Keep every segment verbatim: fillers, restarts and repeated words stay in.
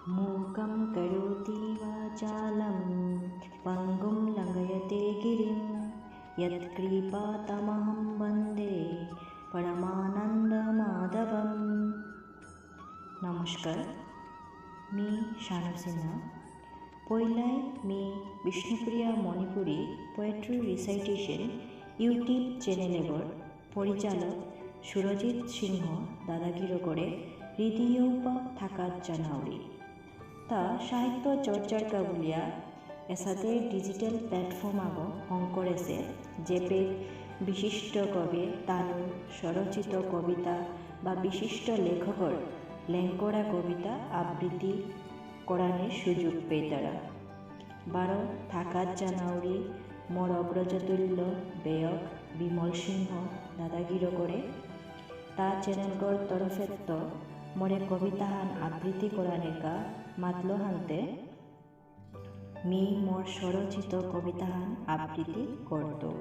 मूकं करोति वाचालं पङ्गुं लङ्घयते गिरिं यत्कृपातमहं वन्दे परमानन्दमाधवम्। নমস্কার, মি শানু সিনহা। পইলাই মি Bishnupriya Manipuri Poetry Recitation YouTube channel এগর পরিচালক সুরজিৎ সিংহ দাদাগিরকরে হৃদিয়ৌপা থাকাত জানাউরি। তা সাহিত্য চর্চার কা বুলিয়া এসাদে digital platform আগো হঙকরেসে, যেপেত বিশিষ্ট কবি তানুর স্বরচিত কবিতা বা বিশিষ্ট লেখকর লেংকরা কবিতা আবৃত্তি করানির সুযোগ পেইতারা। বারো থাকাত জানাউরি মোর অগ্রজতুল্য বেয়ক বিমল সিংহ দাদাগিরকরে। তা channel গর তরফেত্ত মোরে কবিতাহান আবৃত্তি করানিকা মাতলো হানতে মি মোর স্বরচিত কবিতাহান আবৃত্তি করতৌ।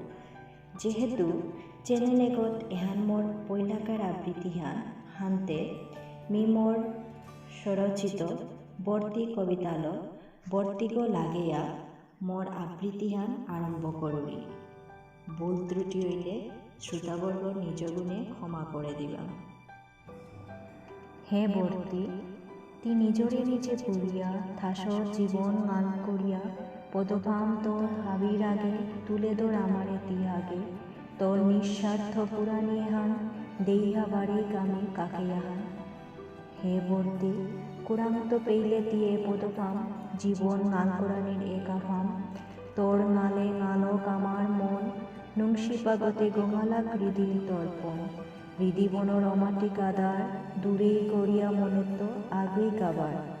যেহেতু channel এগত এহান মোর পইলাকার আবৃত্তিহান হানতে মি মোর স্বরচিত বর্তি কবিতালো বর্তিগ লাগেয়া মোর আবৃত্তিহান আরম্ভ করুরি। ভুল ত্রুটি হইলে শ্রোতাবর্গ নিজ গুণে ক্ষমা করে দিবা। হে বর্তি, তি নিজরে নিজে পুরিয়া, থাসর জীবন ঙাল করিয়া, পদপাম তোর হাবির আগে, তুলে ধর আমারে তি আগে, তোর নিঃস্বার্থ পুরানি এহান, দেইহা বাড়ি গামি কাকে আহান। হে বর্তি, কুরাংত পেইলে তি এ পদপাম, জীবন ঙাল করানির এ কাফাম, তোর ঙালে ঙালক আমার মন, নুংশিপা গতে গঙালাক হৃদি তর্পণ। হৃদি বনর অমাটি কাদার, দূরেই করিয়া মনেত্ত আগেই কাবার।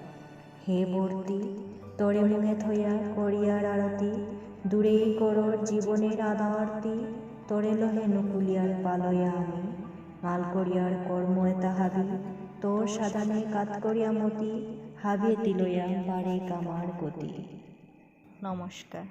হে বর্তি, তরে মুঙে থয়া করিয়ার আরতি, দূরেই করর জীবনের আদারতি, তরে লহে নুকুলিয়ার পালয়া আমি। ঙাল করিয়ার কর্ম এতা হাবি, তোর সাদানে কাত করিয়া মতি, হাবিয়ে তিলয়া বারে কামার গতি। নমস্কার।